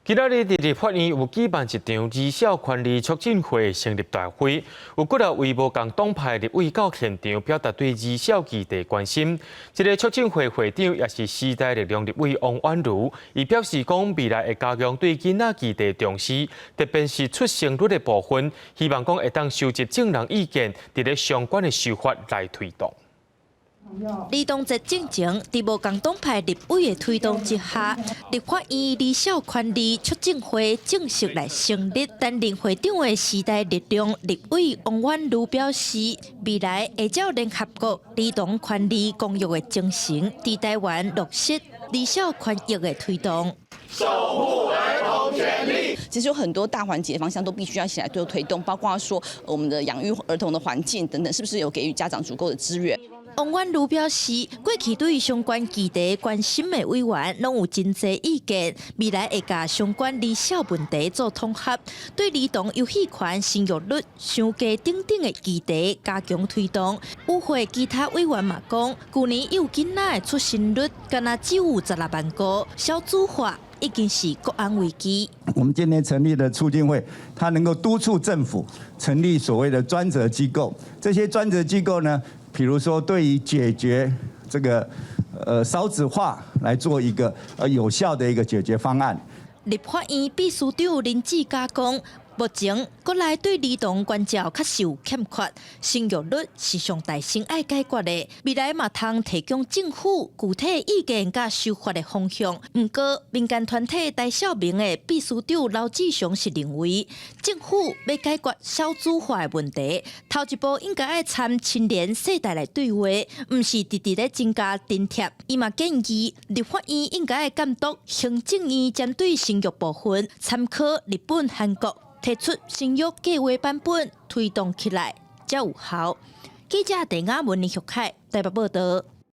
今仔日佇立法院有舉辦一場兒少權利促進會成立大會，有幾若位無仝黨派立委到現場表達對兒少議題關心。這个促進會會長也是時代力量立委王婉嫠，伊表示講未來會加強對囡仔議題重視，特別是出生率的部分，希望講會當收集眾人意見，佇咧相關的修法來推動。兒童節進前，佇無仝黨派立委的推動之下，立法院兒少權利促進會正式來成立。擔任會長的時代力量立委王婉嫠表示，未來會照聯合國兒童權利公約的精神，佇台灣落實兒少權益的推動。守護兒童權利。其實有很多大環節方向都必須要一起來做推動，包括說我們的養育兒童的環境等等，是不是有給予家長足夠的資源？王婉嫠表示，過去對相關議題關心的委員攏有真濟意見，未來會共相關兒少問題做統合，對兒童遊戲權、生育率傷低等等的議題加強推動。與會其他委員嘛講，舊年有囡仔的出生率，敢若只有16萬個，少子化已經是國安危機。我們今天成立的促進會，它能夠督促政府成立所謂的專責機構，這些專責機構呢，比如說，對於解決這個少子化來做一個有效的一個解決方案。立法院秘書長林志嘉講，目前國內對兒童關照確實有欠缺，生育率是上大先愛解決的。未來嘛通提供政府具體意見佮修法的方向。毋過民間團體台少盟的秘書長劉志雄是認為，政府欲解決少子化的問題，頭一步應該愛參青年世代來對話，毋是直直咧增加津貼。伊嘛建議立法院應該愛監督行政院針對生育部分，參考日本、韓國提出生育計劃版本，推動起來才有效。記者鄭雅文、林玉凱台北報道。